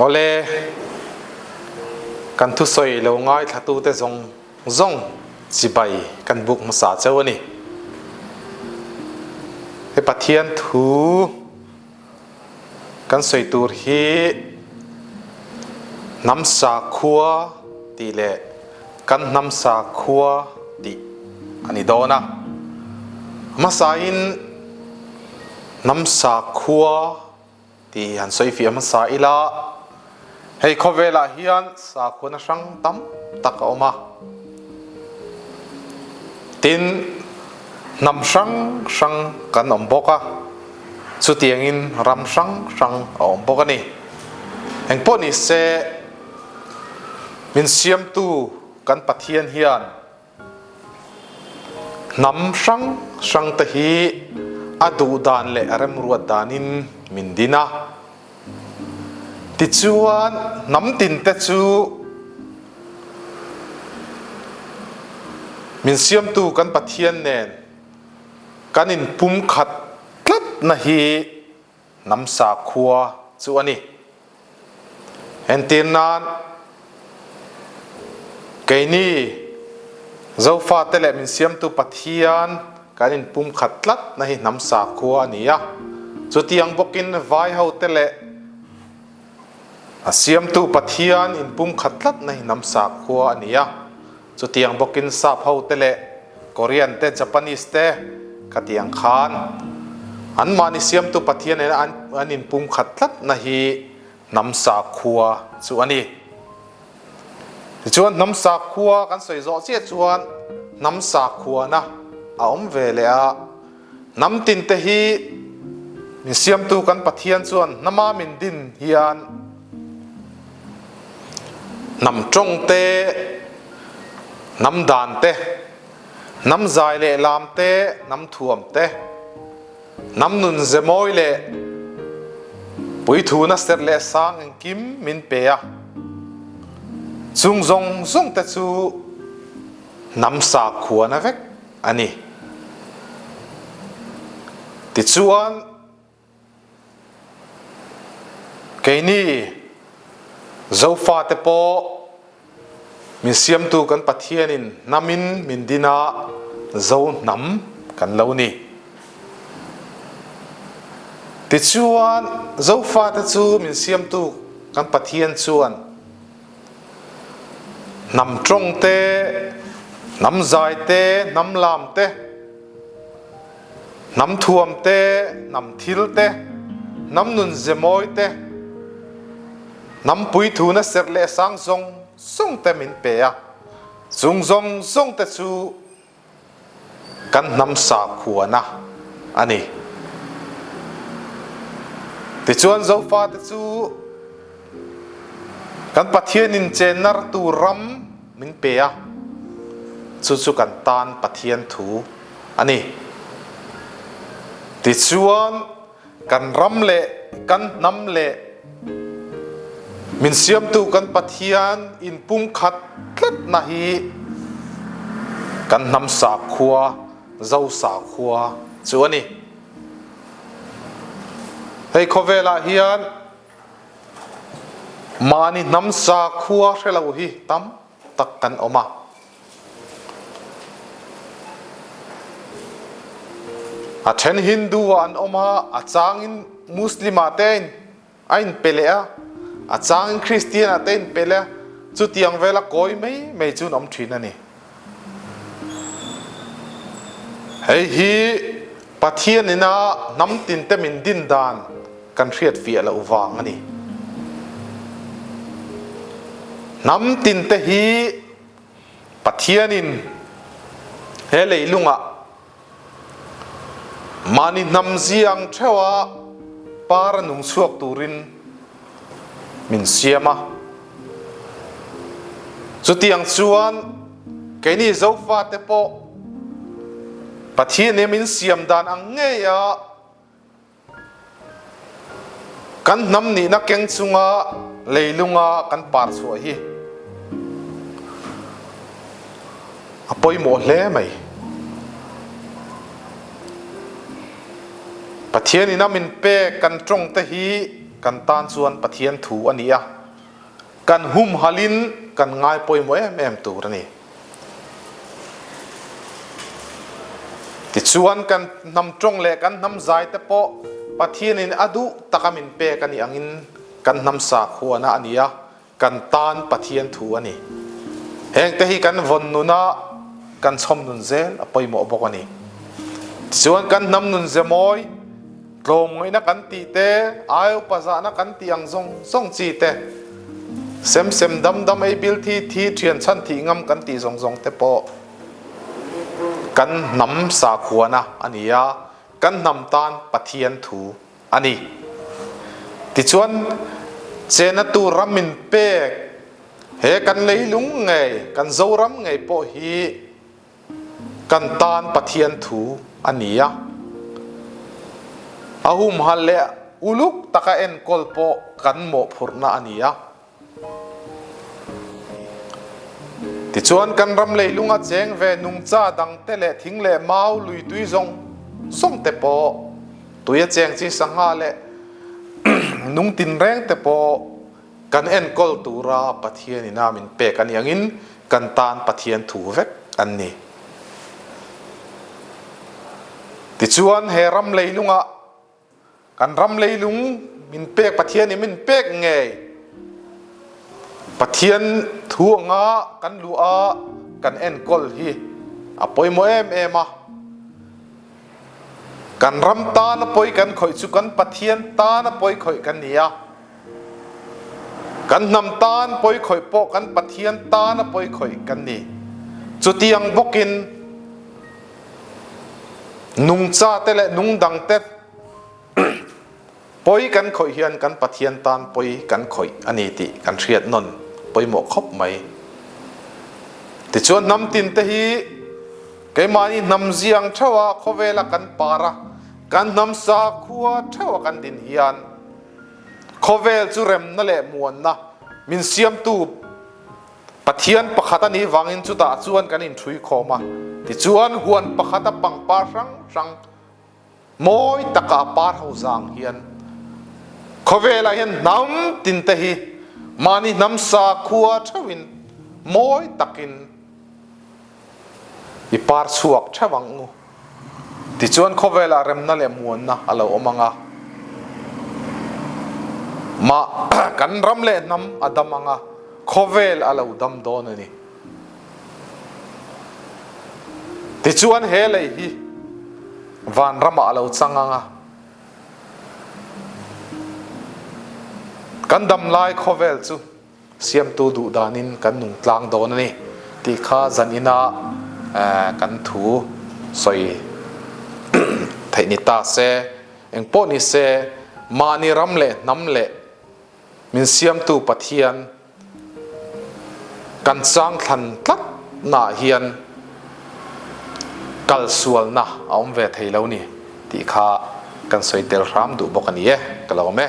Awle, kan thusawi lo ngaithlatute zawng zawng chibai kan buk hmasa cheu a ni. He Pathian thu kan sawi tur hi hnam sakhua tih leh kan hnam sakhua tih a ni dawn a. Hmasain hnam sakhua Tih han sawi fiah hmasa ila, hei khawvelah hian sakhuana hrang tam tak a awm a. Tin, hnam hrang hrang kan awm bawk a, chutiangin ram hrang hrang a awm bawk a ni. Engpawh ni se, min siamtu kan Pathian hian Hnam hrang hrang te hi a duh dan leh a remruat danin min din a. Tichuan hnam tin te chu min siamtu kan Pathian nen kan inpumkhat tlatna hi Hnam sakhua chu a ni. Entir nan, keini Zofate leh min siamtu Pathian kan inpumkhat tlat na hi hnam sakhua a ni a. Chutiang bawkin vaihote leh a siamtu Pathian inpumkhat tlat na hi hnam sakhua a ni a. Chutiang bawkin Sap ho te leh Korean te, Japanese te khatiang khan anmahni siamtu Pathian nena an inpumkhat tlatna hi hnam sakhua chu a ni. Tichuan hnam sakhua kan sawi zawh chiah chuan hnam sakhuana a awm ve leh a, hnam tin te hi min siamtu kan Pathian chuan hnama min din hian, Hnam tawng te, hnam dan te, hnam zai leh lam te, hnam thuam te, hnam nun ze mawi leh puithuna serh leh sang engkim min pe a. Chung zawng zawng te chu hnam sakhuana vek a ni. Tichuan. Keini Zofate pawh min siamtu kan Pathianin hnamin min din a, Zo hnam kan lo ni. Tichuan, Zofate chu min siamtu kan Pathian chuan hnam tawng te, hnam zai te, hnam lam te, Hnam thuam te, hnam thil te, hnam nun ze mawi te, hnam puithuna serh leh sang zawng zawng te min pe a, chung zawng zawng te chu kan hnam sakhuana a ni. Tichuan Zofate chu kan Pathianin chennar tur ram min pe a, chu chu kan tan Pathian thu a ni. Tichuan, kan ram leh kan hnam leh min siamtu kan Pathian inpumkhat tlatna hi kan hnam sakhua, Zo sakhua chu a ni. Hei khawvelah hian mahni hnam sakhua hre lo hi tam tak kan awm a. A then Hindu ah an awm a, a changin Muslim ah te a in pe leh a, a changin Christian ah te a in pe leh a, chutiang vela kawi mai mai chu an awm thin a ni. Hei hi Pathian ina hnam tin te min din dan kan hriat fiah loh vang a ni. Hnam tin te hi Pathianin he leilungah mahni hnam ziang theuha par a nung chhuak turin min siam a. Chutiang chuan keini Zofate pawh Pathianin min siam dan ang ngeia Kan hnam nihna keng chunga leilunga kan par chhuah hi a pawimawh hle mai. Pathianin a min pek kan tawng te hi. kan tan chuan Pathian thu a ni a, kan humhalhin kan ngai pawimawh em em tur a ni. Tichuan kan hnam tawng leh kan hnam zai te pawh Pathianin a duh taka min pek a nih angin kan hnam sakhuana a ni a, Kan tan Pathian thu a ni. Hengte hi kan vawn nuna kan chhawm nun zel a pawimawh bawk a ni. Tichuan kan hnam nun ze mawi, tlawmngaihna kan tih te, ai upa zahna kan tih ang zawng zawng chi te, sem sem dam dam ei bil thi thi thian chhan thih ngam kan tih zawng zawng te pawh kan hnam sakhuana a ni a, kan hnam tan Pathian thu a ni. Tichuan, chena tur ram min pek he kan leilung ngei, kan Zoram ngei pawh hi kan tan Pathian thu a ni a. A humhal leh uluk taka enkawl pawh kan mawhphurhna a ni a. Tichuan kan ram leilunga cheng ve nungcha dangte leh thing leh mau lui tui zawng zawng te pawh, tui a cheng chi sangha leh nung tinreng te pawh kan enkawl tura Pathian ina min pek a ni angin kan tan Pathian thu vek an ni. Tichuan he ram leilungah Kan ram leilung min pek Pathian i min pek ngei. Pathian thu anga kan luh a kan enkawl hi a pawimawh em em a. Kan ram tana pawi kan khawih chu kan Pathian tana pawi khawih kan ni a. Kan hnam tan pawi khawih pawh kan Pathian tana pawi khawih kan ni. Chutiang bawkin nungcha te leh nungdang te pawi kan khawih hian kan Pathian tan pawi kan khawih a ni tih kan hriat nawn pawimawh khawp mai. Tichuan hnam tin te hi keimahni hnam ziang theuha khawvela kan par a, kan hnam sakhua theuha kan din hian Khawvel chu remna leh muanna min siamtu Pathian pakhat a nih vangin chutah chuan kan inṭhui khawm a. Tichuan, huan pakhata pangpar hrang hrang mawi taka a par ho zang hian khawvelah hian hnam tinte hi mahni hnam sakhua theuhin mawi takin i par chhuak theuh ang u. Tichuan khawvelah remna leh muanna a lo awm ang a, mah kan ram leh hnam a dam ang a, khawvel a lo dam dawn a ni. Tichuan he lei hi vanramah a lo chang ang a, kan dam lai khawvel chu Siamtu duh danin kan nung tlang dawn a ni tih kha zanina kan thu sawi theih ni ta se. Engpawh ni se, mahni ram leh hnam leh min siamtu Pathian kan chang thlan tlat naah hian kal sualna a awm ve thei lo ni tih kha kan sawi tel hram duh bawk a ni e, ka lo awm e.